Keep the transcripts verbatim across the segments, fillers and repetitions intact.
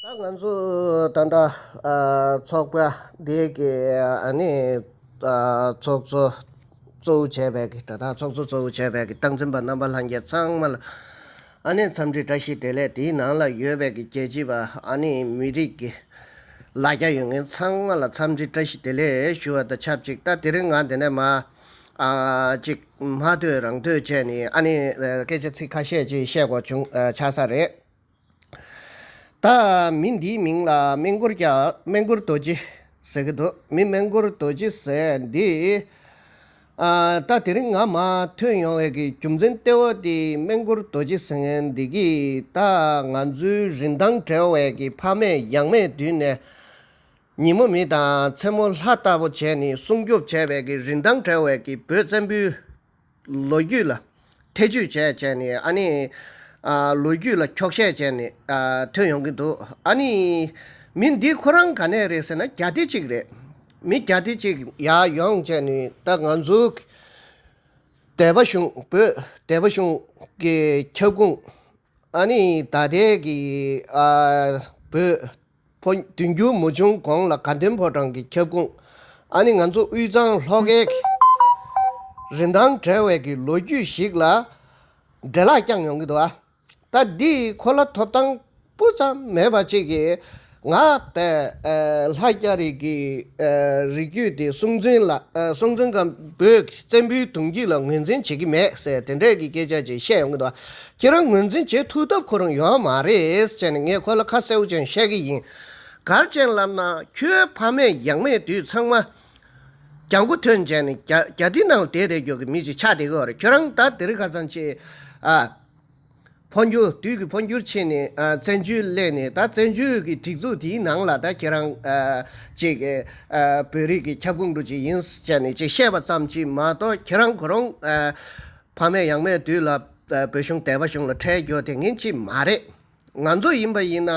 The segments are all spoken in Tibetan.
ད་ང་ཚོ་ད་ལྟ་ཨ་ཚོགས་པ་འདི་གི་ཨ་ནི་ཨ་ཚོགས་གཙོ་གཙོ་བོ་བྱས་པའི་གི་ད་ལྟ་ཚོགས་གཙོ་གཙོ་བོ་བྱས་པའི་གི་སྟངས་འཛིན་པ་རྣམ་པ་ལྷན་རྒྱས་ཚང་མ་ལ་ཨ་ནི་འཚམས་འདྲི་བཀྲ་ཤིས་བདེ་ལེགས། དེའི་ནང་ལ་ཡོད་པའི་གི་རྒྱལ་གཅེས་པ་ཨ་ནི་མི་རིགས་ཀྱི་ལ་རྒྱ་ཡོད་མཁན་ཚང་མ་ལ་འཚམས་འདྲི་བཀྲ་ཤིས་བདེ་ལེགས་ཞུ་བ་དང་ཆབས་ཅིག་ད་དེ་རིང་ང་འདི་ནས་མ་ཨ་ཅིག་མ་ཐོས་རང་ཐོས་བྱས་ནས་ཨ་ནི་སྐད་ཆ་ཚིག་ཁ་ཤས་ཅིག་བཤད་དགོས་བྱུང་ཨ་ཆགས་ས་རེད། ད་མི་འདིའི་མིང་ལ་སྨན་གུར་རྒྱ་སྨན་གུར་རྡོ་རྗེ་ཟེར་གི་འདུག་མི་སྨན་གུར་རྡོ་རྗེ་ཟེར་འདི་ཨ་ད་དེ་རིང་ང་མ་ཐོན་ཡོང་བའི་གི་རྒྱུ་མཚན་ལྟེ་བ་དེ་སྨན་གུར་རྡོ་རྗེ་ཟེར་མཁན་འདི་གིས་ད་ང་ཚོའི་རིན་ཐང་བྲལ་བའི་གི་ཕ་མེས་ཡང་མེས་དུས་ནས་ཉིན་མོ་མི་དང་མཚན་མོ་ལྷ་ལྟ་བུ་བྱས་ནས་སྲུང་སྐྱོབ་བྱས་པའི་གི་རིན་ཐང་བྲལ་བའི་གི་བོད་བཙན་པོའི་ལོ་རྒྱུས་ལ་ཐེ་ཇུས་བྱས་བྱས་ནས་ཨ་ནི་ཨ་ལོ་རྒྱུས་ལ་འཁྱོག་བཤད་བྱས་ནས་ཨ་ཐོན་ཡོང་གི་འདུག་ཨ་ནི་མི་འདི་ཁོ་རང་ག་ནས་རེད་ཟེར་ན་རྒྱ་སྡེ་གཅིག་རེད། མི་རྒྱ་སྡེ་གཅིག་ཡར་ཡོང་བྱས་ནས་ད་ང་ཚོ་སྡེ་པ་གཞུང་བོད་སྡེ་པ་གཞུང་གི་ཁྱབ་ཁོངས་ཨ་ནི་ད་ལྟའི་གི་ཨ་བོད་ཕོ་བདུན་འགྱུར་མུ་ཆུང་གོང་ལ་དགའ་ལྡན་ཕོ་བྲང་གི་ཁྱབ་ཁོངས། ཨ་ནི་ང་ཚོ་དབུས་གཙང་ལྷོ་ཁའི་རིན་ཐང་བྲལ་བའི་གི་ལོ་རྒྱུས་ཤིག་ལ་འདྲེ་ལག་བརྐྱངས་ཡོང་གི་འདུག་ཨ། ད་འདི་ཁོ་ལ་ཐོབ་ཐང་སྤུ་ཙམ་མེད་པ་ཅིག་གིས་ང་པས་ལྷ་རྒྱ་རི་གི་རི་རྒྱུད་དེ་སྲོང་བཙན་ལ་སྲོང་བཙན་སྒམ་པོའི་བཙན་པོའི་གདུང་རྒྱུད་ལ་ངོས་འཛིན་བྱེད་ཀྱི་མེད་ཟེར་དེ་འདྲས་ཀྱི་སྐད་ཆ་ཅིག་བཤད་ཡོང་གི་འདུག་ཁྱེད་རང་ངོས་འཛིན་བྱེད་ཐུབ་ཐབས་ཁོ་རང་ཡོད་མ་རེད་ཟེར་ནས་ངས་ཁོ་ལ་ཁ་གསལ་པོ་ཅན་བཤད་ཀྱི་ཡིན། ག་རེ་བྱས་ལབ་ན་ཁྱོའི་ཕ་མེས་ཡང་མེས་དུས་ཚང་མ་རྒྱ་མགོ་ཐོན་བྱས་ནས་རྒྱ་རྒྱ་དི་ནང་བསྡད་བསྡད་རྒྱུ་གི་མི་ཅིག་ཆགས་བསྡད་ཀྱི་ཡོད་རེད། ཁྱོད་རང་ད་དེ་རིང་ཁ་སང་ཅིག་ཨ། འཕོ་འགྱུར་དུས་ཀྱི་འཕོ་འགྱུར་ཕྱིན་ནས་ཨ་བཙན་བྱོལ་སླེབས་ནས་ད་བཙན་བྱོལ་གྱི་སྒྲིག་འཛུགས་དེའི་ནང་ལ་ད་ཁྱེད་རང་ཨ་ཅིག་ཨ་བོད་རིགས་ཀྱི་ཁྱབ་ཁོངས་འདྲ་ཅིག་ཡིན་ཟེར་ནས་ཅིག་བཤད་པ་ཙམ་ཅིག་མ་གཏོགས་ཁྱེད་རང་ཁོ་རང་ཨ་ཕ་མེས་ཡང་མེས་དུས་ལ་ཨ་བོད་གཞུང་སྡེ་པ་གཞུང་ལ་ཁྲལ་རྒྱོབ་དེ་ངན་ཅིག་མ་རེད། ང་ཚོ་ཡིན་པ་ཡིན་ན་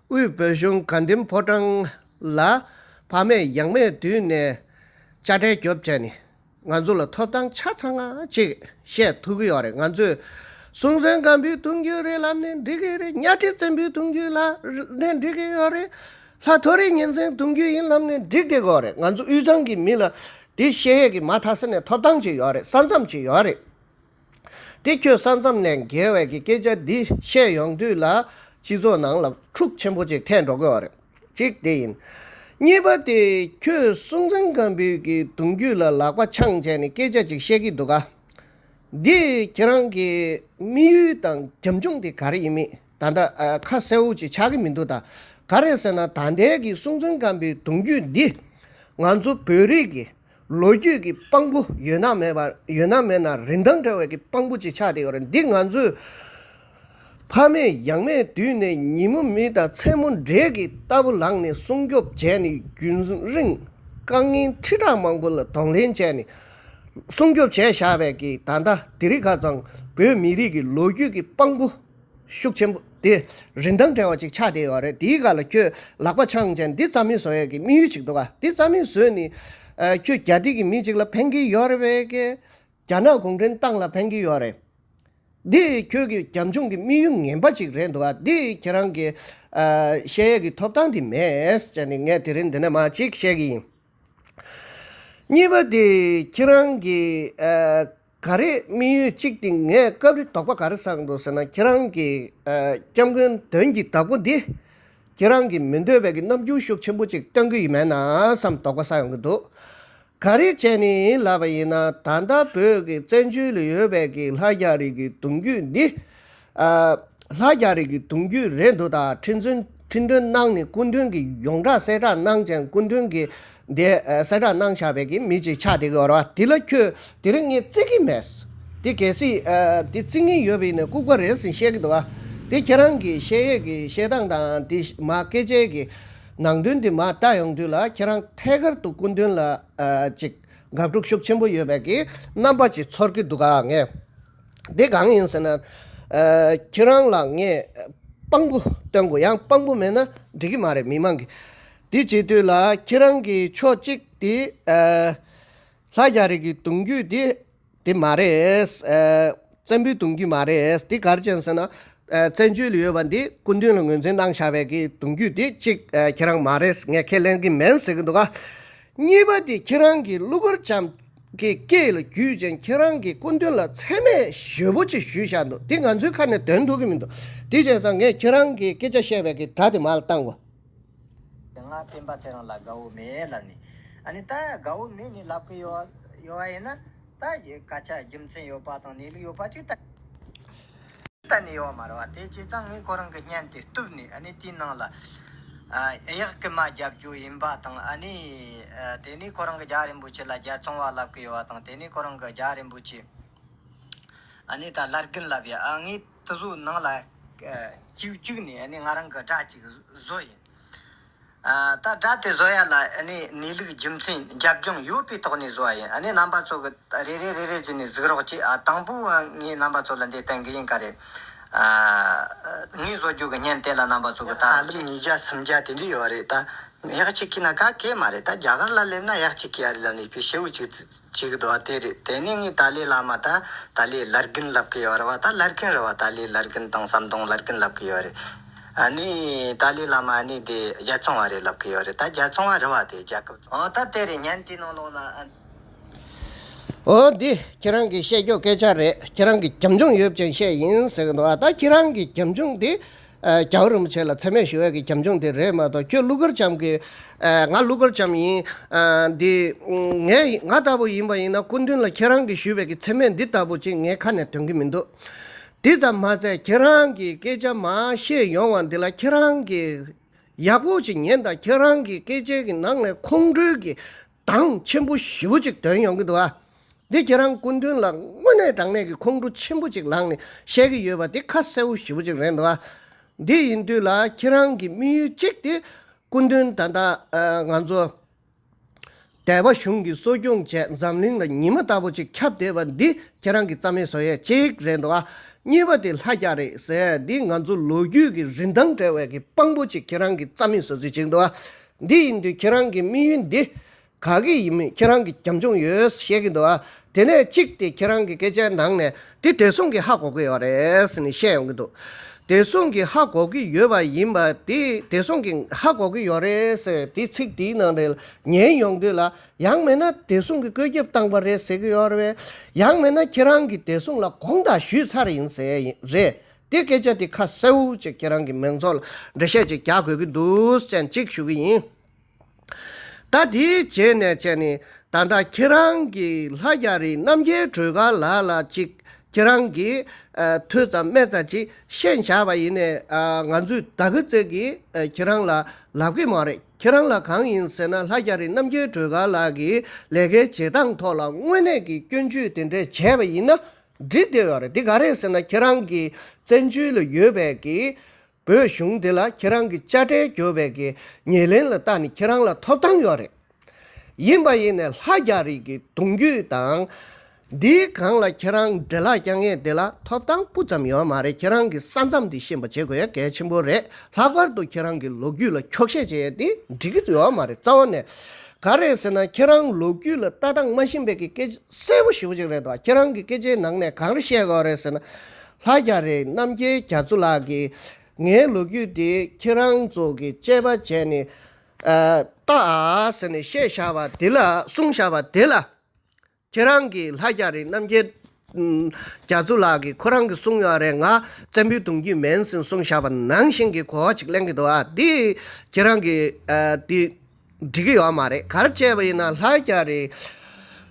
དབུས་བོད་གཞུང་དགའ་ལྡན་ཕོ་བྲང་ལ་ཕ་མེས་ཡང་མེས་དུས་ནས་དཔྱ་ཁྲལ་རྒྱོབ་བྱས་ནས། ང་ཚོ་ལ་ཐོབ་ཐང་ཆ་ཚང་ང་ཅིག་བཤད་ཐུབ་ཀྱི་ཡོད་རེད། ང་ཚོས་སྲོང་བཙན་སྒམ་པོའི་གདུང་རྒྱུད་རེད་ལབ་ནས་འགྲིག་གི་རེད། གཉའ་ཁྲི་བཙན་པོའི་གདུང་རྒྱུད་ལ་ནས་འགྲིག་གི་ཡོད་རེད། ལྷ་ཐོ་རི་གཉན་བཙན་གདུང་རྒྱུད་ཡིན་ལབ་ནས་འགྲིག་བསྡད་ཀྱི་ཡོད་རེད། ང་ཚོ་དབུས་གཙང་གི་མི་ལ་དེ་བཤད་ཡས་ཀྱི་མ་མཐའ་ས་ནས་ཐོབ་ཐང་ཅིག་ཡོད་རེད། ས་མཚམས་ཅིག་ཡོད་རེད། དེ་ཁྱོད་ས་མཚམས་ནས་འགལ་བའི་གི་སྐད་ཆ་འདི་བཤད་ཡོང་དུས་ལ་སྤྱི་ཚོགས་ནང་ལ་འཁྲུག་ཆེན་པོ་ཅིག་ཐེབས་འགྲོ་གི་ཡོད་རེད། གཅིག་དེ་ཡིན། གཉིས་པ་དེ་ཁྱོད་སྲོང་བཙན་སྒམ་པོའི་གི་གདུང་རྒྱུད་ལ་ལག་པ་འཆང་བྱས་ནས་སྐད་ཆ་ཅིག་བཤད་ཀྱི་འདུག་ག་འདི་ཁྱེད་རང་གི་དམིགས་ཡུལ་དང་རྒྱབ་ལྗོངས་དེ་ག་རེ་ཡིན་མིན་ད་ལྟ་ཨ་ཁ་གསལ་བོ་ཅིག་ཆགས་ཀྱི་མི་འདུག་ད་ག་རེ་ཟེར་ན་ད་ལྟའི་གི་སྲོང་བཙན་སྒམ་པོའི་གདུང་རྒྱུད་འདི་ང་ཚོ་བོད་རིགས་ཀྱི་ལོ་རྒྱུས་ཀྱི་དཔང་པོ་ཡོད་ན་མེད་པ་ཡོད་ན་མེད་ན་རིན་ཐང་བྲལ་བའི་གི་དཔང་པོ་ཅིག་ཆགས་བསྡད་ཡོད་རེད། འདི་ང་ཚོས་ཕ་མེས་ཡང་མེས་དུས་ནས་ཉིན་མོ་མི་དང་མཚན་མོ་འདྲེས་ཀྱི་རྟ་ཕོ་ལངས་ནས་སྲུང་སྐྱོབ་བྱས་ནས་རྒྱུན་རིང་དཀའ་ངལ་ཁྲི་ཕྲག་མང་པོ་ལ་གདོང་ལེན་བྱས་ནས་སྲུང་སྐྱོབ་བྱས་བཞག་པའི་གི་ད་ལྟ་དེ་རིང་ཁ་སང་བོད་མི་རིགས་ཀྱི་ལོ་རྒྱུས་ཀྱི་དཔང་པོ་ཤུགས་ཆེན་པོ་དེ་རིན་ཐང་བྲལ་བ་ཅིག་ཆགས་བསྡད་ཡོད་རེད། དེའི་སྒང་ལ་ཁྱོད་ལག་པ་འཆང་བྱས་འདི་རྩ་མེད་བཟོ་ཡས་ཀྱི་དམིགས་ཡུལ་ཅིག་འདུག་ག་འདི་རྩ་མེད་བཟོས་ནས་ཨ་ཁྱོད་རྒྱ་སྡེ་གི་མི་ཅིག་ལ་ཕན་གྱི་ཡོད་རེད་པས་ཀྱི་རྒྱ་ནག་གུང་ཁྲན་ཏང་ལ་ཕན་གྱི་ཡོད་རེད། འདི་ཁྱོད་ཀྱི་རྒྱབ་ལྗོངས་ཀྱི་དམིགས་ཡུལ་ངན་པ་ཅིག་རེད་འདུག་ག་འདི་ཁྱེད་རང་གི་ཨ་བཤད་ཡས་ཀྱི་ཐོབ་ཐང་དེ་མེད་ཟེར་ནས་ངས་དེ་རིང་འདི་ནས་མར་ཅིག་བཤད་ཀྱི་ཡིན། གཉིས་པ་དེ་ཁྱེད་རང་གི་ཨ་ག་རེ་དམིགས་ཡུལ་གཅིག་དེ་ངས་སྐབས་རེ་དོགས་པ་ག་རེ་ཟ་གི་འདུག་ཟེར་ན་ཁྱེད་རང་གི་ཨ་སྐྱབས་མགོན་དོན་གྱི་བདག་པོ་འདི་ཁྱེད་རང་གི་མི་འདོད་པའི་གི་རྣམ་འགྱུར་ཤུགས་ཆེན་པོ་ཅིག་སྟོན་གི་ཡོད་མེད་ན་བསམ་དོགས་པ་ཟ་ཡོང་གི་འདུག་ག་རེ་བྱས་ནས་ལབ་པ་ཡིན་ན་ད་ལྟ་བོད་ཀྱི་བཙན་བྱོལ་ལ་ཡོད་པའི་གི་ལྷ་རྒྱ་རི་གི་གདུང་རྒྱུད་འདི་ཨ་ལྷ་རྒྱ་རི་གི་གདུང་རྒྱུད་རེད་འདུག་ད་ཁྲི་འདོན་ཁྲི་འདོན་གནང་ནས་སྐུ་མདུན་གྱི་ཡོངས་གྲགས་གསལ་བསྒྲགས་གནང་ཅིང་སྐུ་མདུན་གྱི་འདི་ཨ་གསལ་བསྒྲགས་གནང་བཞག་པའི་གི་མི་ཅིག་ཆགས་བསྡད་ཀྱི་ཡོད་རེད་བ། དེ་ལ་ཁྱོད་དེ་རིང་ངས་བརྩི་གི་མེད། དེ་གལ་སྲིད་ཨ་དེ་བརྩི་གི་ཡོད་པ་ཡིན་ན་ལྐུགས་པ་རེད་ཟེར་བཤད་ཀྱི་འདུག་བ། དེ་ཁྱེད་རང་གི་བཤད་ཡས་ཀྱི་བཤད་སྟངས་དང་དེ་མ་སྐད་ཆའི་གི་ནང་དོན་དེ་མ་ལྟ་ཡོང་དུས་ལ་ཁྱེད་རང་ཐད་ཀར་དུ་སྐུ་མདུན་ལ་ཨ་ཅིག་དགག་སྒྲུབ་ཤུགས་ཆེན་པོ་ཡོད་པའི་གི་རྣམ་པ་ཅིག་ཚོར་གྱི་འདུག་ག་ངས། འདི་གང་ཡིན་ཟེར་ན། ཨ་ཁྱེད་རང་ལ་ངས་དཔང་པོ་སྟོན་དགོས། ཡང་དཔང་པོ་མེད་ན་འགྲིག་གི་མ་རེད་མི་མང་གི། འདི་བྱེད་དུས་ལ་ཁྱེད་རང་གི་ཕྱོགས་གཅིག་དེ་ཨ་ལྷ་རྒྱ་རི་གི་གདུང་རྒྱུད་དེ་དེ་མ་རེད། ཨ་བཙན་པོའི་གདུང་རྒྱུད་མ་རེད། འདི་ག་རེ་བྱས་ཟེར་ན། ཨ་བཙན་བྱོལ་ལ་ཡོད་པ་འདི་སྐུ་མདུན་ལ་ངོས་འཛིན་གནང་བཞག་པའི་གི་གདུང་རྒྱུད་འདི་གཅིག་ཨ་ཁྱེད་རང་མ་རེད། ངས་ཁས་ལེན་གྱི་མིན་ཟེར་གྱི་འདུག་ག་གཉིས་པ་དེ་ཁྱེད་རང་གི་ཀླུ་མཁར་བྱམས་ཀྱི་སྐད་ལ་བརྒྱུད་ཅིང་ཁྱེད་རང་གིས་སྐུ་མདུན་ལ་མཚན་སྨད་ཞེ་པོ་ཅིག་ཞུས་བཞག་འདུག་འདི་ང་ཚོའི་ཁ་ནས་འདོན་ཐུབ་ཀྱི་མི་འདུག་དེ་བྱས་ཙང་ངས་ཁྱེད་རང་གི་སྐད་ཆ་བཤད་པའི་གི་སྒྲ་དེ་མར་བཏང་དགོས། ང་སྤེན་པ་ཚེ་རིང་ལ་དགའ་བོ་མེད་ལབ་ནས། ཨ་ནི་ད་དགའ་བོ་མེད་ནས་ལབ་ཀྱི་ཡོད་ཡོད་བ་ཡིན་ན། ད་ཡི་སྐད་ཆ་རྒྱུ་མཚན་ཡོད་པ་དང་གནས་ལུགས་ཡོད་པ་ཅིག་ད་གཏན་ནས་ཡོད་མ་རེད་བ། དེ་བྱས་ཙང་ངས་ཁོ་རང་གི་བརྙན་དེ་བཏུབ་ནས། ཨ་ནི་དེའི་ནང་ལ་ཨ་གཡག་གི་མ་རྒྱབ་རྒྱུ་ཡིན་པ་དང་། ཨ་ནི་ཨ་དེ་ནས་ཁོ་རང་གི་རྒྱལ་བ་རིན་པོ་ཆེ་ལ་རྒྱལ་བཙོང་བ་ལབ་ཀྱི་ཡོད་པ་དང་། དེ་ནས་ཁོ་རང་གི་རྒྱལ་བ་རིན་པོ་ཆེ་ཨ་ནི་ད་བླ་རྒན་ལབ་ཡ། ཨ་ངས་དེ་ཚོའི་ནང་ལ་ཨ་གཅིག་གཅིག་ནས་ཨ་ནི་ང་རང་གི་སྒྲ་གཅིག་བཟོ་ཡིན། ཨ་ད་སྒྲ་དེ་བཟོ་ཡ་ལ་ཨ་ནི་གནས་ལུགས་རྒྱུ་མཚན་རྒྱབ་ལྗོངས་ཡོད་པའི་ཐོག་ནས་བཟོ་བ་ཡིན། ཨ་ནི་རྣམ་པ་ཚོ་གི་རེ་རེ་རེ་རེ་བྱས་ནས་གཟིགས་རོགས་གྱིས། ཨ་དང་པོ་ཨ་ངས་རྣམ་པ་ཚོ་ལ་འདི་བསྟན་གི་ཡིན། ག་རེ་ཨ་ངས་བཟོ་རྒྱུ་གི་བརྙན་དེ་ལ་རྣམ་པ་ཚོ་གི་ད་ཧ་ལམ་ཉིས་བརྒྱ་སུམ་བརྒྱ་དེ་འདྲ་ཡོད་རེད། ད་གཡག་གཅིག་གིས་ན་ག་གེ་མ་རེད། ད་རྒྱ་གར་ལ་སླེབས་ན་གཡག་གཅིག་གིས་ཨ་རི་ལ་ནས་པའི་ཤེའུ་གཅིག་གཅིག་གི་འདུག་བ། དེ་རེད། དེ་ནས་ངས་ཏཱ་ལའི་བླ་མ་ད་ཏཱ་ལའི་བླ་རྒན་ལབ་གི་ཡོད་རེད་བ། ད་བླ་རྒན་རེད་བ། ཏཱ་ལའི་བླ་རྒན་དང་ཟམ་གདོང་བླ་རྒན་ལབ་གི་ཡོད་རེད། ཨ་ནི་ཏཱ་ལའི་བླ་མ་ཨ་ནི་དེ་རྒྱལ་བཙོང་བ་རེད་ལབ་གི་ཡོད་རེད། ད་རྒྱལ་བཙོང་བ་རེད་བ། དེ་རྒྱལ་ཁབ། ཨོ་ད་དེ་རེད། བརྙན་དེའི་ནང་ལོགས་ལ་ཨ། ཨོ་འདི་ཁྱེད་རང་གིས་བཤད་རྒྱུ་སྐད་ཆ་རེད། ཁྱེད་རང་གིས་རྒྱབ་ལྗོངས་ཡོད་ཅིང་བཤད་ཡིན་ཟེར་གི་འདུག་བ། ད་ཁྱེད་རང་གི་རྒྱབ་ལྗོངས་དེ་ཨ་རྒྱལ་བ་རིན་པོ་ཆེ་ལ་མཚན་སྨད་ཞུ་བའི་གི་རྒྱབ་ལྗོངས་དེ་རེད་མ་གཏོགས། ཁྱོད་ཀླུ་མཁར་བྱམས་ཀྱི་ཨ་ང་ཀླུ་མཁར་བྱམས་ཡིན། ཨ་འདི་ངས་ང་ལྟ་བུ་ཡིན་པ་ཡིན་ན་སྐུ་མདུན་ལ་ཁྱེད་རང་གིས་ཞུས་པའི་གི་མཚན་སྨད་འདི་ལྟ་བུ་ཅིག་ངའི་ཁ་ནས་འདོན་གི་མི་འདུག་དེ་ཙམ་མ་ཚད་ཁྱེད་རང་གི་སྐད་ཆ་མར་བཤད་ཡོང་བ་འདི་ལ་ཁྱེད་རང་གིས་ཡག་པོ་ཅིག་ཉན་དང་། ཁྱེད་རང་གི་སྐད་ཆའི་གི་ནང་ནས་ཁོང་ཁྲོའི་གི་གདངས་ཆེན་པོ་ཞེ་པོ་ཅིག་འདོན་ཡོང་གི་འདུག་ཨ། འདི་ཁྱེད་རང་སྐུ་མདུན་ལ་དངོས་གནས་དྲང་གནས་ཀྱི་ཁོང་ཁྲོ་ཆེན་པོ་ཅིག་ལངས་ནས་བཤད་ཀྱི་ཡོད་པ་འདི་ཁ་གསལ་པོ་ཞེ་པོ་ཅིག་རེད་འདུག་ཨ། འདི་ཡིན་དུས་ལ་ཁྱེད་རང་གི་དམིགས་ཡུལ་གཅིག་དེ་སྐུ་མདུན་ད་ལྟ་ཨ་ང་ཚོ་སྡེ་པ་གཞུང་གིས་གསོ་སྐྱོང་བྱས་འཛམ་གླིང་ལ་ཉི་མ་ལྟ་བུ་ཅིག་ཁྱབ་བསྡད་པ་འདི་ཁྱེད་རང་གིས་རྩ་མེད་བཟོ་ཡས་གཅིག་རེད་འདུག་ཨ། གཉིས་པ་དེ་ལྷ་རྒྱ་རི་ཟེར་ཡས་འདི་ང་ཚོ་ལོ་རྒྱུས་ཀྱི་རིན་ཐང་བྲལ་བའི་གི་དཔང་པོ་ཅིག་ཁྱེད་རང་གིས་རྩ་མེད་བཟོ་ཚུལ་ཅིག་འདུག་ཨ། འདི་ཡིན་དུས་ཁྱེད་རང་གི་དམིགས་ཡུལ་འདི་ག་གི་ཡིན་མིན་ཁྱེད་རང་གི་རྒྱབ་ལྗོངས་ཡོད་བཤད་ཀྱི་འདུག་ཨ། དེ་ནས་གཅིག་དེ་ཁྱེད་རང་གི་སྐད་ཆའི་ནང་ནས་འདི་བདེ་སྲུང་གིས་ཧ་གོ་གི་ཡོད་རེད་ཟེར་ནས་བཤད་ཡོང་གི་འདུག་བདེ་སྲུང་གིས་ཧ་གོ་གི་ཡོད་པ་ཡིན་པ་དེ། བདེ་སྲུང་གིས་ཧ་གོ་གི་ཡོད་རེད་ཟེར་བའི་དེ་ཚིག་དེའི་ནང་ནས་ཉན་ཡོང་དུས་ལ། ཡང་མིན་ན་བདེ་སྲུང་གིས་བཀོད་ཁྱབ་བཏང་པ་རེད་ཟེར་གི་ཡོད་རེད་པས། ཡང་མིན་ན་ཁྱེད་རང་གིས་བདེ་སྲུང་ལ་དགོངས་དག་ཞུས་ཚར་ཡིན་ཟེར་ཡིན་རེད། དེ་སྐད་ཆ་དེ་ཁ་གསལ་པོ་ཅིག་ཁྱེད་རང་གི་མིང་ཐོག་ལ་འགྲེལ་བཤད་ཅིག་རྒྱག་དགོས་ཀྱི་འདུག་ཅན་ཅིག་ཞུ་གི་ཡིན། ད་དེའི་རྗེས་ནས་བྱས་ནས་ད་ལྟ་ཁྱེད་རང་གིས་ལྷ་རྒྱ་རི་རྣམ་རྒྱལ་སྒྲོལ་དཀར་ལགས་ལ་ཅིག་ཁྱེད་རང་གིས་ཨ་ཐོས་ཙམ་སྨྲས་ཙམ་ཅིག་ཤེས་བཞག་པ་ཡིན་ནས། ཨ་ང་ཚོས་ད་གི་ཙེ་གིས་ཨ་ཁྱེད་རང་ལ་ལབ་ཀྱི་མ་རེད། ཁྱེད་རང་ལ་གང་ཡིན་ཟེར་ན། ལྷ་རྒྱ་རི་རྣམ་རྒྱལ་སྒྲོལ་དཀར་ལགས་ཀྱི་ལས་ཀའི་བྱེད་སྟངས་ཐོག་ལ་དངོས་གནས་ཀྱི་སྐྱོན་བརྗོད་དེ་འདྲས་བྱས་པ་ཡིན་ན་འགྲིག་བསྡད་ཡོད་རེད། འདི་ག་རེད་ཟེར་ན། ཁྱེད་རང་གི་བཙན་བྱོལ་ལ་ཡོད་པའི་གི་བོད་གཞུང་འདི་ལ་ཁྱེད་རང་གི་དཔྱ་ཁྲལ་རྒྱོབ་པའི་གི་ཉེར་ལེན་ལ་བལྟས་ནས་ཁྱེད་རང་ལ་ཐོབ་ཐང་ཡོད་རེད། ཡིན་པ་ཡིན་ནས་ལྷ་རྒྱ་རི་གི་གདུང་རྒྱུད་དང་། འདིའི་སྒང་ལ་ཁྱེད་རང་འདྲེ་ལག་རྐྱང་ངེས་དེ་ལ་ཐོབ་ཐང་སྤུ་ཙམ་ཡོད་མ་རེད། ཁྱེད་རང་གི་ས་མཚམས་འདི་ཤེས་པ་བྱེད་དགོས་ཡ་གལ་ཆེན་པོ་རེད། ལྷག་པར་དུ་ཁྱེད་རང་གི་ལོ་རྒྱུས་ལ་འཁྱོག་བཤད་བྱེད་ཡ་འདི་འགྲིག་གི་ཡོད་མ་རེད། རྩ་བ་ནས་ག་རེ་ཟེར་ན། ཁྱེད་རང་ལོ་རྒྱུས་ལ་ལྟ་སྟངས་མ་ཤེས་པའི་གི་སྐད་གསལ་པོ་ཞེ་པོ་ཅིག་རེད་དོ། ཁྱེད་རང་གི་སྐད་ཆའི་ནང་ནས་གང་རེ་བཤད་དགོས་རེད་ཟེར་ན། ལྷ་རྒྱ་རི་རྣམ་རྒྱལ་རྒྱ་མཚོ་ལགས་ཀྱིས་ངའི་ལོ་རྒྱུས་དེ་ཁྱེད་རང་ཚོ་གི་དཔྱད་པ་བྱས་ནས་ཨ་ལྟ་ཨ་ཟེར་ནས་བཤད་བཞག་པ་དེ་ལ། གསུངས་བཞག་པ་དེ་ལ། ཁྱེད་རང་གིས་ལྷ་རྒྱ་རི་རྣམ་རྒྱལ་ཨུམ་རྒྱ་མཚོ་ལགས་ཀྱིས་ཁོ་རང་གིས་གསུངས་ཡོད་རེད། ང་བཙན་པོའི་གདུང་རྒྱུད་མིན་ཟེར་གསུངས་བཞག་པ་ནང་བཞིན་གྱི་གོ་བ་ཅིག་ལེན་གྱི་འདུག་ཨ། འདི་ཁྱེད་རང་གིས་ཨ་འདི་འགྲིག་གི་ཡོད་མ་རེད། ག་རེ་བྱས་པ་ཡིན་ན། ལྷ་རྒྱ་རི་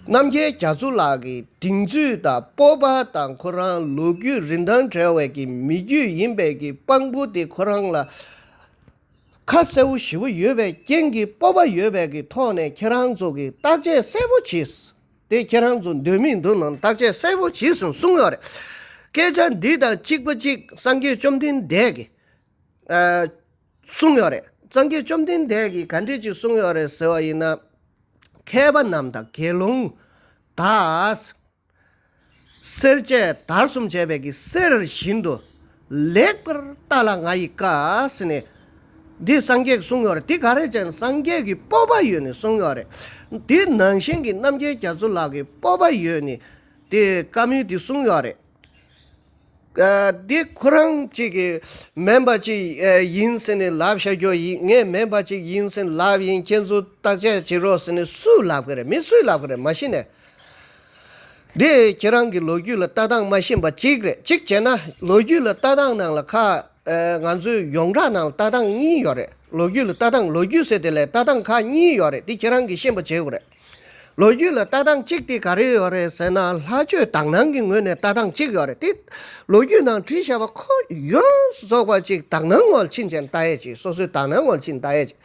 རྣམ་རྒྱལ་རྒྱ་མཚོ་ལགས་ཀྱི་གདེང་ཚོད་དང་སྤོབས་པ་དང་། ཁོ་རང་ལོ་རྒྱུས་རིན་ཐང་བྲལ་བའི་གི་མི་རྒྱུད་ཡིན་པའི་གི་དཔང་པོ་དེ་ཁོ་རང་ལ་ཁ་གསལ་པོ་ཞེ་པོ་ཡོད་པའི་རྐྱེན་གྱིས། སྤོབས་པ་ཡོད་པའི་གི་ཐོག་ནས་ཁྱེད་རང་ཚོ་གིས་བརྟག་དཔྱད་གསལ་པོ་བྱས། དེ་ཁྱེད་རང་ཚོ་འདོད་མི་འདོད་ནང་བརྟག་དཔྱད་གསལ་པོ་བྱས་ཟིན་གསུངས་ཡོད་རེད། སྐད་ཆ་འདི་དང་གཅིག་པ་གཅིག་སངས་རྒྱས་བཅོམ་ལྡན་འདས་ཀྱིས་ཨ་གསུངས་ཡོད་རེད། སངས་རྒྱས་བཅོམ་ལྡན་འདས་ཀྱིས་ག་འདྲས་ཅིག་གསུངས་ཡོད་རེད་ཟེར་བ་ཡིན་ན། མཁས་པ་རྣམས་དང་དགེ་སློང་དག། སེར་བྱེས་དར་གསུམ་བྱས་པའི་གི་གསེར་བཞིན་དུ་ལེགས་པར་བལྟ་ལ་ང་ཡི་བཀའ་ཟེར་ནས་འདི་སངས་རྒྱས་ཀྱིས་གསུངས་ཡོད་རེད། འདི་ག་རེ་བྱས་ན་སངས་རྒྱས་ཀྱི་སྤོབས་པ་ཡོད་ནས་གསུངས་ཡོད་རེད། འདི་ནང་བཞིན་གྱི་རྣམ་རྒྱལ་རྒྱ་མཚོ་ལགས་ཀྱི་སྤོབས་པ་ཡོད་ནས་དེ་བཀའ་མོལ་འདི་གསུངས་ཡོད་རེད། ཨ། འདི་ཁོ་རང་གཅིག་གིས་མིན་པ་གཅིག་ཨ་ཡིན་ཟེར་ནས་ལབ་བཞག་རྒྱུ་ཡིན། ངས་མིན་པ་གཅིག་ཡིན་ཟེར་ནས་ལབ་ཡིན། ཁྱེད་ཚོ་བརྟག་དཔྱད་བྱེད་རོགས་ཟེར་ནས་སུས་ལབ་གི་རེད། མི་སུས་ལབ་གི་རེད་མ་གཞི་ནས། འདི་ཁྱེད་རང་གི་ལོ་རྒྱུས་ལ་ལྟ་སྟངས་མ་ཤེས་པ་གཅིག་རེད། གཅིག་བྱས་ན་ལོ་རྒྱུས་ལ་ལྟ་སྟངས་ནང་ལ་ཁ་ཨ་ང་ཚོའི་ཡོངས་གྲགས་ནང་ལ་ལྟ་སྟངས་གཉིས་ཡོད་རེད། ལོ་རྒྱུས་ལ་ལྟ་སྟངས། ལོ་རྒྱུས་ཟེར་དེ་ལས་ལྟ་སྟངས་ཁག་གཉིས་ཡོད་རེད། འདི་ཁྱེད་རང་གིས་ཤེས་པ་བྱེད་དགོས་རེད། ལོ་རྒྱུས་ལ་ལྟ་སྟངས་གཅིག་དེ་ག་རེ་ཡོད་རེད་ཟེར་ན། ལྷ་ཆོས་དག་སྣང་གི་ངོས་ནས་ལྟ་སྟངས་གཅིག་ཡོད་རེད། དེ་ལོ་རྒྱུས་ནང་བྲིས་བཞག་པ་ཁོ་ཡོངས་སུ་རྫོགས་པ་ཅིག་དག་སྣང་ངོས་ཕྱིན་བྱས་ལྟ་ཡས་ཅིག་སོ་སོའི་དག་སྣང་ངོས་ཕྱིན་ལྟ་ཡས་ཅིག་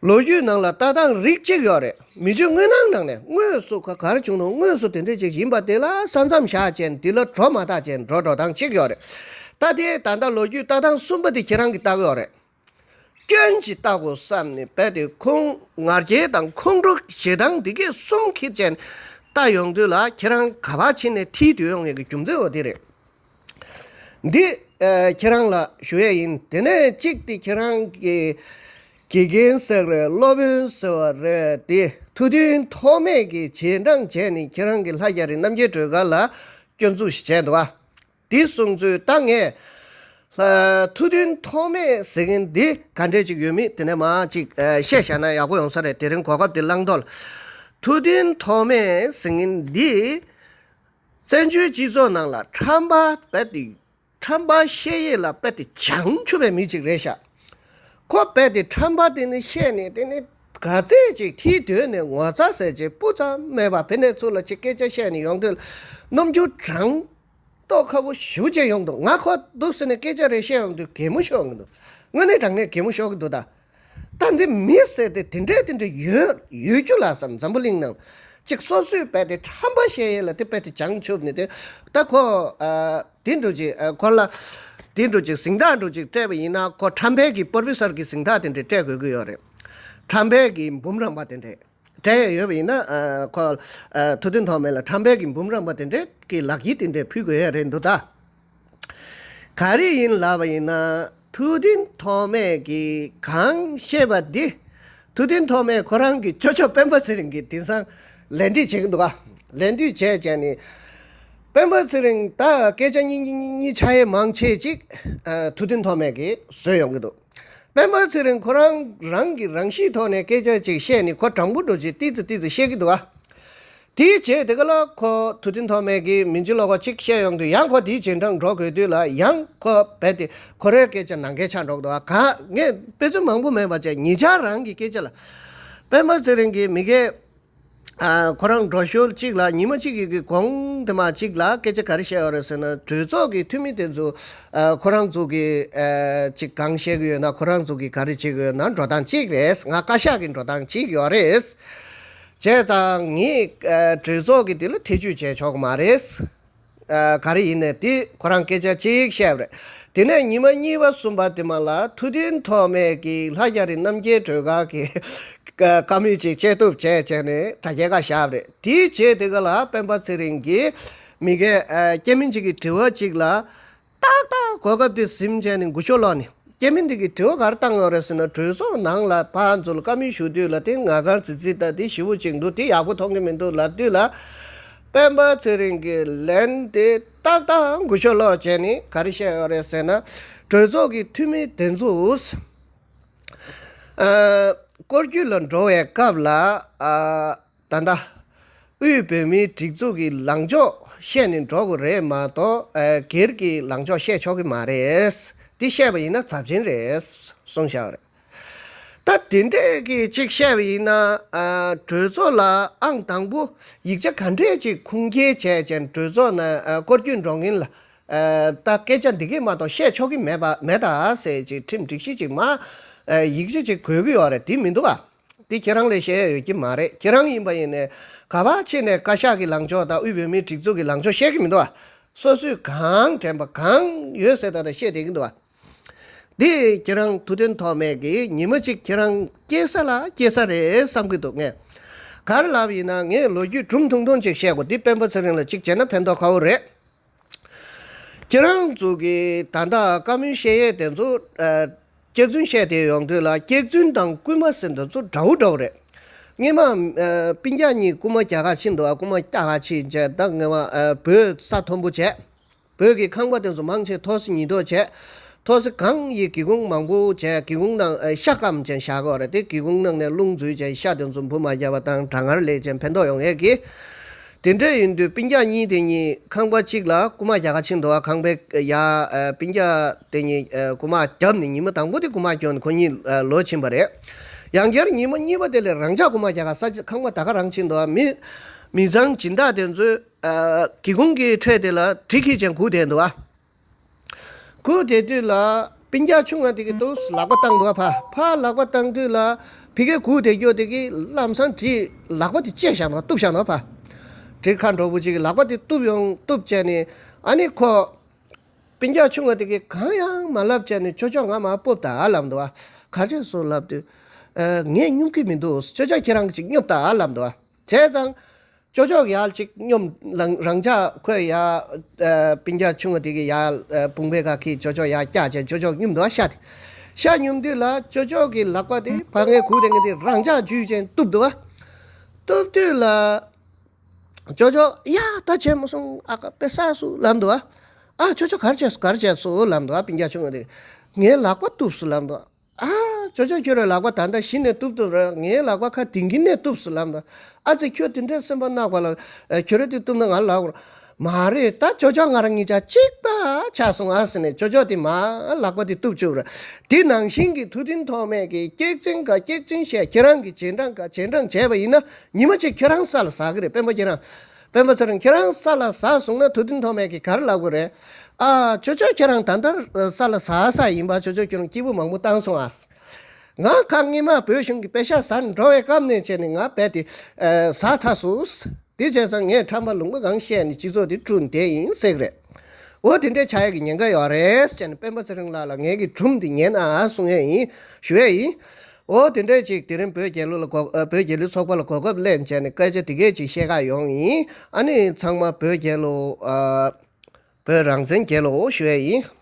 ལོ་རྒྱུས་ནང་ལ་ལྟ་སྟངས་རིགས་གཅིག་ཡོད་རེད། མི་ཆོས་དངོས་སྣང་ནང་ནས་དངོས་སུ་ཁ་གར་བྱུང་ནོ་དངོས་སུ་དེ་འདྲས་ཅིག་ཡིན་པ་དེ་ལ་ས་མཚམས་བཞག་བྱས་འདི་ལ་འགྲོ་མ་ཐག་བྱས་འགྲོ་འགྲོ་སྟངས་གཅིག་ཡོད་རེད། ད་དེ་ད་ལྟ་ལོ་རྒྱུས་ལྟ་སྟངས་གསུམ་པ་དེ་ཁྱེད་རང་གིས་ལྟ་གི་ཡོད་རེད། སྐྱོན་ཅིག་ལྟ་དགོས་བསམ་ནས་རྦད་དེ་ཁོང་ང་རྒྱལ་དང་ཁོང་ཁྲོ་ཞེ་སྡང་འདི་གས་གསུམ་འཁྱེར་བྱས་ལྟ་ཡོང་དུས་ལ་ཁྱེད་རང་ག་པར་ཕྱིན་ནས་ཐིལ་སྡོད་ཡོང་ཡས་ཀྱི་རྒྱུ་མཚན་འོ་དེ་རེད། འདི་ཨ་ཁྱེད་རང་ལ་ཞུ་ཡས་ཡིན། དེ་ནས་གཅིག་དེ་ཁྱེད་རང་གི་དགེ་རྒན་ཟེར་རེད། སློབ་དཔོན་ཟེར་བ་རེད། དེ་ཐུབ་བསྟན་ཐོགས་མེད་ཀྱི་རྗེས་འབྲང་བྱས་ནས་ཁྱེད་རང་གི་ལྷ་རྒྱ་རི་རྣམ་རྒྱལ་སྒྲོལ་དཀར་ལ་སྐྱོན་འཛུགས་ཤིག་བྱས་འདུག་ཨ། འདི་གསུང་ཚུལ་ད་ངས་ལྷ་ཐུབ་བསྟན་ཐོགས་མེད་ཟེར་མཁན་འདི་ག་འདྲས་ཅིག་ཡོད་མེད་དེ་ནས་མར་ཅིག་ཨ་བཤད་བཞག་ན་ཡག་པོ་ཡོང་ས་རེད། དེ་རིང་གོ་སྐབས་དེ་བླང་དོར། ཐུབ་བསྟན་ཐོགས་མེད་ཟེར་མཁན་འདི་བཙན་བྱོལ་སྤྱི་ཚོགས་ནང་ལ་ཁྲམ་པ་རྦད་དེ་ཁྲམ་པ་བཤད་ཡས་ལ་རྦད་དེ་བྱང་ཆུབ་པའི་མི་ཅིག་རེད་ཤག་ཁོ་རྦད་དེ་ཁྲམ་པ་དེ་ནི་བཤད་ནས་དེ་ནི་ག་ཚད་ཅིག་ཐིལ་སྡོད་ནས་ངོ་ཚ་ཟེར་ཅིག་སྤུ་ཙམ་མེད་པ་དེ་ནས་ཚུར་ལ་ཅིག་སྐད་ཆ་བཤད་ནས་ཡོང་དུས་རྣམ་འགྱུར་དྲང་ཏོག་ཁ་པོ་ཞེ་པོ་ཅིག་ཡོང་འདུག་ང་ཁོ་འདུག་ཟེར་ནས་སྐད་ཆ་རེ་བཤད་ཡོང་དུས་གད་མོ་ཤོར་གི་འདུག་དངོས་གནས་དྲང་གནས་གད་མོ་ཤོར་གི་འདུག་ད། ད་འདི་མི་ཟེར་དེ་དེ་འདྲས་དེ་འདྲས་ཡོད་ཡོད་རྒྱུ་ལ་བསམ། འཛམ་བུ་གླིང་ནང་ཅིག་སོ་སོའི་རྦད་དེ་ཁྲམ་པ་བཤད་ཡས་ལ་དེ་རྦད་དེ་བྱང་ཆུབ་ནས་དེ་ད་ཁོ་ཨ་དེ་འདྲ་ཅིག་ཨ་ཁོ་ལ་དེ་འདྲ་ཅིག་གཟེངས་རྟགས་འདྲ་ཅིག་སྤྲད་པ་ཡིན་ན་ཁོ་ཁྲམ་པའི་གི་པོར་ཕེ་སར་གི་གཟེངས་རྟགས་དེ་འདྲས་སྤྲད་དགོས་ཀྱི་ཡོད་རེད། ཁྲམ་པའི་གི་འབུམ་རམས་པ་དེ་འདྲས་སྤྲད་ཡས་ཡོད་པ་ཡིན་ན་ཨ་ཁོ་ཨ་ཐུབ་བསྟན་ཐོགས་མེད་ལ་ཁྲམ་པའི་གི་འབུམ་རམས་པ་དེ་འདྲས་ཀྱི་ལག་གཡས་དེ་འདྲས་ཕུལ་དགོས་ཡས་རེད་འདུག་ད། ག་རེ་ཡིན་ལབ་པ་ཡིན་ན། ཐུབ་བསྟན་ཐོགས་མེད་ཀྱིས་གང་བཤད་པ་འདི། ཐུབ་བསྟན་ཐོགས་མེད་ཁོ་རང་གི་ཅོ་ཅོ་སྤེན་པ་ཚེ་རིང་གིས་དེང་སང་ལན་འདེབས་བྱེད་ཀྱི་འདུག་ག་ལན་འདེབས་བྱས་བྱས་ནས། སྤེན་པ་ཚེ་རིང་ད་སྐད་ཆ་གཉིས་གཉིས་གཉིས་གཉིས་ཆ་ཡས་མང་ཆེ་ཅིག་ཨ་ཐུབ་བསྟན་ཐོགས་མེད་ཀྱིས་བཟོས་ཡོང་གི་འདུག་སྤེན་པ་ཚེ་རིང་ཁོ་རང་རང་གི་རང་གཤིས་ཐོག་ནས་སྐད་ཆ་ཅིག་བཤད་ནས་ཁོ་དྲང་པོ་འདྲ་ཅིག་ཏིག་ཙི་ཏིག་ཙི་བཤད་ཀྱི་འདུག་ག་དེའི་རྗེས་དེ་ག་ལ་ཁོ་ཐུབ་བསྟན་ཐོགས་མེད་ཀྱིས་མིང་ཅི་ལོ་གོ་གཅིག་བཤད་ཡོང་དུས་ཡང་ཁོ་དེའི་རྗེས་འབྲང་འགྲོ་དགོས་དུས་ལ་ཡང་ཁོ་རྦད་དེ་ཁོ་རའི་སྐད་ཆ་ནང་འགལ་ཆགས་འགྲོ་གི་འདུག་ག་ངས་དཔེ་མཚོན་མང་པོ་མེད་པ་བྱས་ཉེ་ཆར་རང་གི་སྐད་ཆ་ལ་སྤེན་པ་ཚེ་རིང་གིས་མི་སྒེར་ཨ་ཁོ་རང་འགྲོ་ཞོར་གཅིག་ལ་ཉི་མ་གཅིག་གི་གོང་དེ་མ་གཅིག་ལ་སྐད་ཆ་ག་རེ་བཤད་ཡོད་རེད་ཟེར་ན། གྲོས་ཚོགས་ཀྱི་འཐུས་མི་དེ་ཚོ་ཨ་ཁོ་རང་ཚོ་གི་ཨ་ཅིག་གང་བཤད་གི་ཡོད་ན། ཁོ་རང་ཚོ་གི་ག་རེ་བྱེད་གི་ཡོད་ན་འགྲོ་སྟངས་གཅིག་རེད། ང་བཀའ་ཤག་གི་འགྲོ་སྟངས་གཅིག་ཡོད་རེད། བྱས་ཙང་ངས་ཨ་གྲོས་ཚོགས་ཀྱི་དེ་ལ་ཐེ་བྱུས་བྱས་ཆོག་གི་མ་རེད། ཨ་ག་རེ་ཡིན་ནའི་དེ་ཁོ་རང་སྐད་ཆ་གཅིག་བཤད་པ་རེད། དེ་ནས་ཉི་མ་གཉིས་པ་གསུམ་པ་དེ་མ་ལ་ཐུབ་བསྟན་ཐོགས་མེད་ཀྱིས་ལྷ་རྒྱ་རི་རྣམ་རྒྱལ་སྒྲོལ་དཀར་གྱི་བཀའ་མོལ་ཅིག་བཅད་གཏུབ་བྱས་བྱས་ནས་དྲ་རྒྱའི་ཁ་བཞག་པ་རེད། དེའི་རྗེས་དེ་ག་ལ་སྤེན་པ་ཚེ་རིང་གིས་མི་སྒེར་ཨ་སྐྱེ་དམན་ཅིག་གི་དྲི་བ་ཅིག་ལ། ཏག་ཏག་གོ་སྐབས་དེ་ཟིན་བྱས་ནས་འགུལ་ཤོག་སློག་ནས་སྐྱེ་དམན་འདི་གིས་དྲི་བ་ག་རེ་བཏང་ཡོད་རེད་ཟེར་ན། གྲོས་ཚོགས་ནང་ལ་ཕར་ཚུར་བཀའ་མོལ་ཞུ་དུས་ལ་དེ་ང་དགར་ཙི་ཙི་དང་དེ་ཞེ་པོ་ཅིག་འདུག་དེ་ཡག་པོ་མཐོང་གི་མི་འདུག་ལབ་དུས་ལ། སྤེན་པ་ཚེ་རིང་གིས་ལན་དེ་ཏག་ཏག་འགུལ་ཤོག་སློག་བྱས་ནས་ག་རེ་བཤད་ཡོད་རེད་ཟེར་ན། གྲོས་ཚོགས་ཀྱི་འཐུས་མི་དེ་ཚོས་ཨ་སྐོར་སྐྱོད་ལ་འགྲོ་བའི་སྐབས་ལ་ཨ། ད་ལྟ་དབུས་བོད་མིའི་སྒྲིག་འཛུགས་ཀྱི་ལངས་ཕྱོགས་བཤད་ནས་འགྲོ་དགོས་རེད་མ་གཏོགས། ཨ་སྒེར་གྱི་ལངས་ཕྱོགས་བཤད་ཆོག་གི་མ་རེད། འདི་བཤད་པ་ཡིན་ན་ཚབས་ཆེན་རེད་གསུངས་བཞག་པ་རེད། ད་དེ་འདྲས་ཀྱི་ཅིག་བཤད་པ་ཡིན་ན། ཨ་གྲོས་ཚོགས་ལ་ཨང་དང་པོ་ཡིག་ཆ་ག་འདྲས་ཅིག་ཁུངས་སྐྱེལ་བྱས་ཅན་གྲོས་ཚོགས་ནང་ཨ་སྐོར་སྐྱོད་འགྲོ་མཁན་ལ། ཨ་ད་སྐད་ཆ་འདི་གས་མ་གཏོགས་བཤད་ཆོག་གི་མེད་པ་མེད་ད་ཟེར་ཅིག་ཁྲིམས་སྒྲིག་གཞི་ཅིག་མ་ཨ་ཡིག་ཆ་ཅིག་དགོས་ཀྱི་ཡོད་རེད། དེ་མི་འདུག་ག་འདི་ཁྱེད་རང་ལས་བཤད་ཡ་ཡོད་ཀྱི་མ་རེད། ཁྱེད་རང་ཡིན་པ་ཡིན་ནས་ག་པར་ཕྱིན་ནས་བཀའ་ཤག་གི་ལངས་ཕྱོགས་དང་དབུས་བོད་མིའི་སྒྲིག་འཛུགས་ཀྱི་ལངས་ཕྱོགས་བཤད་ཀྱི་མི་འདུག་ག་སོ་སོས་གང་དྲན་པ་གང་ཡོད་ཟེར་ད་ལྟ་བཤད་བསྡད་ཀྱི་འདུག་ག་འདི་ཁྱེད་རང་ཐུབ་བསྟན་ཐོགས་མེད་ཀྱིས་ཉི་མ་གཅིག་ཁྱེད་རང་སྐྱེ་ས་ལ་སྐྱེ་ས་རེད་བསམ་གྱི་འདུག་ངས་ག་རེ་ལབ་ཡིན་ན། ངས་ལོ་རྒྱུས་གྲུང་ཐུང་ཐུང་ཅིག་བཤད་དགོས། འདི་སྤེན་པ་ཚེ་རིང་ལ་གཅིག་བྱས་ན་ཕན་ཐོགས་ཁ་པོ་རེད། ཁྱེད་རང་ཚོ་གིས་ད་ལྟ་བཀའ་མོལ་བཤད་ཡས་དེ་ཚོ་ཨ་སྐྱག་རྫུན་བཤད་བསྡད་ཡོང་དུས་ལ། སྐྱག་རྫུན་དང་རྐུན་མ་ཟེར་དེ་ཚོ་འདྲ་བོ་འདྲ་བོ་རེད། སྔོན་མ་ཨ་སྤུན་ཀྱག་གཉིས་རྐུན་མ་རྒྱག་ག་ཕྱིན་འདུག་ག་རྐུན་མ་རྒྱག་ག་ཕྱིན་བྱས་ད་སྔོན་མ་ཨ་བོད་ས་མཐོན་པོ་བྱས། བོད་ཀྱི་ཁང་པ་དེ་ཚོ་མང་ཆེ་ཐོག་སེ་ཉིས་ཐོག་བྱས། ཐོག་སེ་གང་ཡི་སྒེའུ་ཁུང་མང་པོ་བྱས། སྒེའུ་ཁུང་ནང་ཨ་ཤ་སྐམ་བྱས་བཞག་གི་ཡོད་རེད། དེ་སྒེའུ་ཁུང་ནང་ནས་རླུང་འཛུལ་བྱས་ཤ་དེ་ཚོ་འབུ་མ་བརྒྱབ་པ་དང་གྲང་ངར་ལས་བྱས་ཕན་ཐོགས་ཡོང་ཡས་ཀྱི། དེ་འདྲ་ཡིན་དུས་སྤུན་ཀྱག་གཉིས་དེ་གཉིས་ཁང་པ་གཅིག་ལ་རྐུ་མ་རྒྱག་ག་ཕྱིན་འདུག་ཁང་པའི་ཡ་ཨ་སྤུན་ཀྱག་དེ་གཉིས་ཨ་རྐུ་མ་བརྒྱབ་ནས་ཉི་མ་དང་པོ་དེ་རྐུ་མ་བརྒྱབ་ནས་ཁོ་གཉིས་ཨ་ལོག་ཕྱིན་པ་རེད། ཡང་བསྐྱར་ཉི་མ་གཉིས་པ་དེ་ལ་རང་འཇགས་རྐུ་མ་རྒྱག་ག་ས་ཁང་པ་ད་ག་རང་ཕྱིན་འདུག་མི་མི་ཚང་སྦྱིན་བདག་དེ་ཚོས་ཨ་སྒེའུ་ཁུང་གི་འཕྲེད་དེ་ལ་གྲི་འཁྱེར་བྱས་སྒུག་བསྡད་འདུག་ཨ། སྒུག་བསྡད་དུས་ལ་སྤུན་ཀྱག་ཆུང་བ་དེ་གིས་ཏོག་ཙམ་ལག་པ་བཏང་འདུག་ཨ། ཕར་ཕར་ལག་པ་བཏང་དུས་ལ་ཕ་གིར་སྒུག་བསྡད་རྒྱུ་དེ་གིས་ལམ་སང་གྲི་ལག་པ་དེ་བཅད་བཞག་འདུག་གཏུབ་བཞག་འདུག་ཕར། གྲི་ཁ་འགྲོ་བུ་ཅིག་གིས་ལག་པ་དེ་གཏུབ་ཡོང་། གཏུབ་བྱས་ནས་ཨ་ནི་ཁོ་སྤུན་ཀྱག་ཆུང་བ་དེ་གིས་གང་ཡང་མ་ལབ་བྱས་ནས་ཅོ་ཅོ་ང་མར་སྤོབས་དང་ལབ་འདུག་ཨ། ག་རེ་བྱས་སོང་ལབ་དུས། ཨ་ངས་སྙོམས་ཀྱི་མི་འདུག་ཅོ་ཅོ་ཁྱེད་རང་གིས་ཅིག་སྙོབ་དང་ལབ་འདུག་ཨ། བྱས་ཙང་། ཅོ་ཅོ་ཡར་ཅིག་སྙོམས། རང་རང་ཅག་ཁོས་ཡ་ཨ་སྤུན་ཀྱག་ཆུང་བ་དེ་གིས་ཡ་ཨ་དཔུང་པའི་ཁ་འཁྱེར་ཅོ་ཅོ་ཡར་བཀྱགས་བྱས་ཅོ་ཅོ་སྙོམས་འདུག་ཨ། ཤ་དེ་ཤ་སྙོམས་དུས་ལ་ཅོ་ཅོ་གི་ལག་པ་དེ་ཕར་ངའི་སྒུག་བསྡད་མཁན་དེ་རང་ཅག་འཇུས་བྱས་གཏུབ་འདུག་ཨ། གཏུབ་དུས་ལ་ཅོ་ཅོ་ཡ་ད་བྱས་མ་སོང་ཨ་ཁ་དཔེ་བསགས་སོང་ལབ་འདུག་ཨ། ཨ་ཅོ་ཅོ་ག་རེ་བྱས་སོང་ག་རེ་བྱས་སོང་ལབ་འདུག་ཨ། སྤུན་ཀྱག་ཆུང་བ་དེ་ངའི་ལག་པ་གཏུབས་སོང་ལབ་འདུག་ཨ། ཨ་ཅོ་ཅོ་ཁྱོད་རའི་ལག་པ་ད་ལྟ་གཞི་ནས་གཏུབ་གཏུབ་རེད། ངའི་ལག་པ་ཁ་དེང་གི་ནས་གཏུབས་སོང་ལབ་འདུག་ཨ་ཙི་ཁྱོད་དེ་འདྲའི་སེམས་པ་གནག་པ་ལ་ཨ་ཁྱོད་ར་དེ་གཏུབ་ན་ང་ལབ་དགོས་རེད། མ་རེད་ད་ཅོ་ཅོ་ང་རང་གཉིས་ཆ་གཅིག་པ་ཆགས་སོང་ཨ་ཟེར་ནས་ཅོ་ཅོ་དེ་མར་ལག་པ་དེ་གཏུབ་བཅུག་རེད། དེ་ནང་བཞིན་གྱི་ཐུབ་བསྟན་ཐོགས་མེད་ཀྱིས་སྐྱག་རྫུན་ག་སྐྱག་རྫུན་བཤད། ཁྱེད་རང་གིས་རྗེས་འབྲང་ག་རྗེས་འབྲང་བྱས་པ་ཡིན་ན་ཉི་མ་གཅིག་ཁྱེད་རང་ས་ལ་ཟག་གི་རེད། སྤེན་པ་ཁྱེད་རང་། སྤེན་པ་ཚེ་རིང་ཁྱེད་རང་ས་ལ་ཟག་སོང་ན་ཐུབ་བསྟན་ཐོགས་མེད་ཀྱིས་ག་རེ་ལབ་དགོས་རེད། ཨ་ཅོ་ཅོ་ཁྱེད་རང་ད་ལྟ་ས་ལ་ཟག་ས་ཡིན་པ། ཅོ་ཅོ་ཁྱོད་རང་སྐྱིད་པོ་མང་པོ་བཏང་སོང་ཨ། ང་ཁ་ངེས་མ་བོད་གཞུང་གི་པེ་ཤག་ཟ་འགྲོ་བའི་སྐབས་ནས་བྱས་ནས་ང་རྦད་དེ་ཨ་ཟག་ཚར་སོང་། དེ་བྱས་ཙང་ངས་ཁྲམ་པ་ལུང་པ་གང་བཤད་ནས་སྤྱི་ཚོགས་དེ་བཀྲུས་བསྡད་ཡིན་ཟེར་གི་རེད། འོ་དེ་འདྲའི་ཆགས་ཡག་གི་ཉེན་ཁ་ཡོད་རེད་ཟེར་ནས་སྤེན་པ་ཚེ་རིང་ལགས་ལ་ངེད་ཀྱི་སྒྲུང་འདི་ཉན་ཨ་གསུང་ཡས་ཡིན། ཞུ་ཡས་ཡིན། འོ་དེ་འདྲས་ཅིག་དེ་རིང་བོད་རྒྱལ་ལོ་ལ་གོ་ཨ་བོད་རྒྱལ་ལོའི་ཚོགས་པ་ལ་གོ་སྐབས་ལེན་བྱས་ནས་སྐད་ཆ་དེ་གས་ཅིག་བཤད་ག་ཡོང་ཡིན། ཨ་ནི་ཚང་མ་བོད་རྒྱལ་ལོ་ཨ་བོད་རང་བཙན་རྒྱལ་ལོ་ཞུ་ཡས་ཡིན།